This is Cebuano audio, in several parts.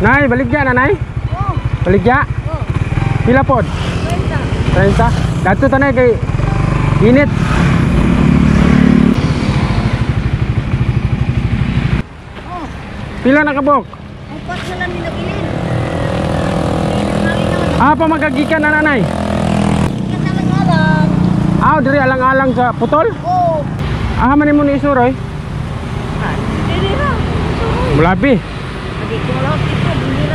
Nay, baligya na nay? Oh. Baligya? Oh. Pila pod? 30. 30. Dato tanay kay init. Oh. Pila na kabok? Upat na lang nilabilin. Ah, pa magagikan na nanay. Alang-alang. Ah, diri alang-alang sa putol? Oo. Ah, man mo ni isuroy? Ah, diri ra. Mulabi.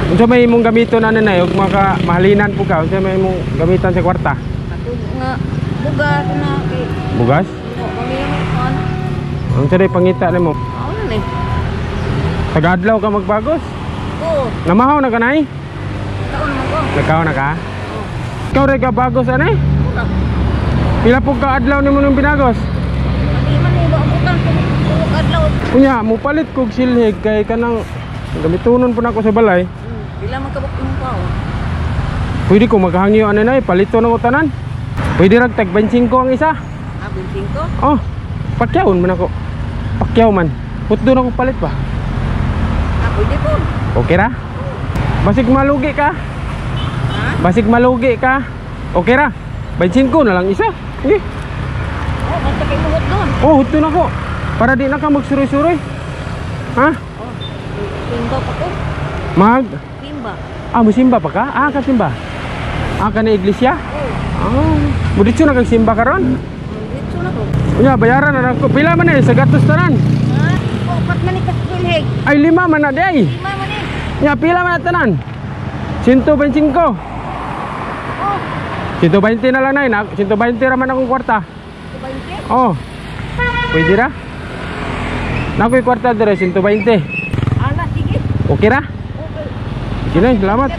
Unsa may imong gamiton na nanay ug maka mahalinan po ka? Unsa may imong gamitan sa kwarta? Ato nga bugas na kay bugas? Unsa day pangita nimo? Ano ni? Tagadlaw ka magbagos? Oo. Namahaw na ka nay? Kaon man ko. Nagkaon na ka? Oo. Ikaw ray ka bagos anay? Pila po ka adlaw nimo nung binagos? Di man ni ba abutan kung adlaw. Unya, mupalit kog silhig kay kanang gamitonon po nako sa balay. Pila man kabuk imong pao? Pwede ko maghangyo anay nay, palito na ko tanan. Pwede rag tag 25 ang isa. Ah, 25? Oh. Pakyaon man ako. Pakyaw man. Putdo na ko palit ba? Ah, pwede po. Okay ra? Basig malugi ka. Ha? Basig malugi ka. Okay ra? 25 na lang isa. Sige. Oh, basta kay muhot doon. Oh, hutdo na ko. Para di na ka magsuroy-suroy. Ha? Oh, simba pa ko. Mag? Simba. Ah, musimba pa ka? Ah, ka simba. Ah, ka na iglesia? Oo. Ah, muditso na kag simba karon? Muditso na ko. Unya, bayaran na nako. Pila man eh, sa gatos tanan. Ha? Upat man ni kasilhig. Ay, lima man na di ay. Lima man eh. Unya, pila man na tanan? 125. Oh. 120 na lang nay. 120 ra man akong kwarta. 120? Oh. Pwede ra? Nakoy kwarta dire 120. Ala, sige. Okay ra? Okay. Sige na, salamat.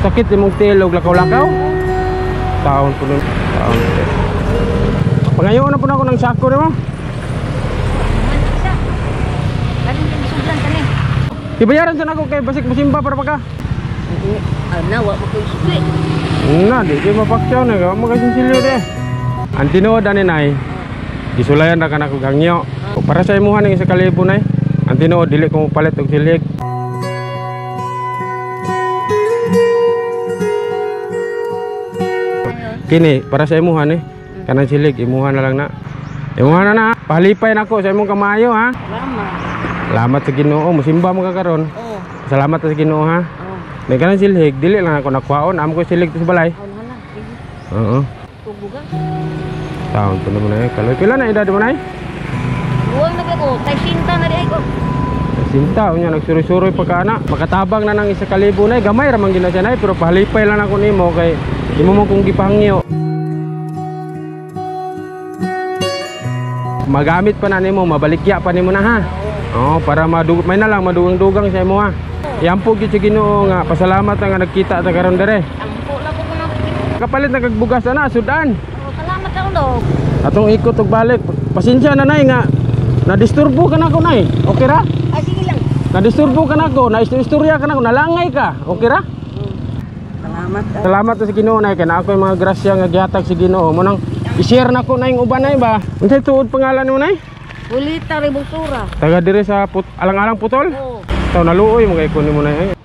Sakit imong tiil og lakaw-lakaw. Taon po nun. Taon. Pangayoon na po na ako ng sako nimo. Ibayaran sa nako kay basik musimba para pagka. Ana, wa mo koy sukli. Na, di di mapakyaw na ka mo kasi silyo de. Ang tinuod ani nay. Gisulayan ra kana kog hangyo. Para sa imuha ning 1,000 nay. Ang tinuod dili ko mopalit og silig. Kini para sa imuha ni. Kanang silig imuha na lang na. Imuha na na. Pahalipay nako sa imong kamayo ha. Salamat. Salamat sa Ginoo, musimba mo ka karon. Oo. Salamat sa Ginoo ha. Oo. May kanang silhig dili lang ako nakuhaon, amo ko silhig sa balay. Oo. Bugas. Taon po naman ay. Kaloy pila na edad mo nay? Buwang na ko, kay sinta na di ay ko. Sinta unya nagsuroy-suroy pa ka ana. Makatabang na nang 1,000 nay, gamay ra man gina siya nay, pero pahalipay lang ako nimo kay imo mo kong gipahangyo. Magamit pa na nimo, mabalikya pa nimo na ha. Oh, para madug may na lang madugang-dugang sa imo ha. Yampo gyud sa Ginoo nga pasalamat nga nagkita ta karon dere. Ampo lang ko na. Kapalit na kag bugas ana, sudan. Oh, salamat ako dog. Atong ikot og balik. Pasensya na nay nga nadisturbo ka nako nay. Okay ra? Ay, sige lang. Nadisturbo ka nako, naistorya ka nako, nalangay ka. Okay ra? Salamat. Salamat sa Ginoo nay kay naa koy mga grasya nga gihatag sa Ginoo. Mo nang i-share nako nay uban nay ba. Unsay tuod pangalan mo nay? Ulita Rebosura. Taga diri sa alang-alang putol? Oo. Taw naluoy mo kay kunin mo nay.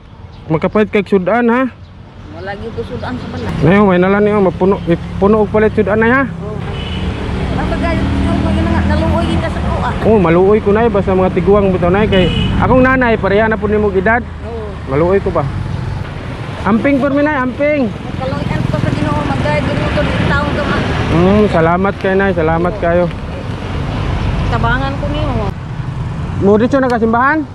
Makapalit kay sudan ha. Wala gyud ko sudan sa balay. Nayo may nalan niyo mapuno puno og palit sudan nay ha. Oo. Mapagayon ko nga naluoy kita sa kuha. Oh, maluoy ko nay basta mga tiguang bitaw nay kay akong nanay pareha na pud nimo edad. Oo. Maluoy ko ba? Amping por mi nay, amping. Kaluoyan ko sa Ginoo mag-guide mo to taon ka man. Salamat kay nay, salamat kayo. Tabangan ko nimo. Mo dito na ka simbahan?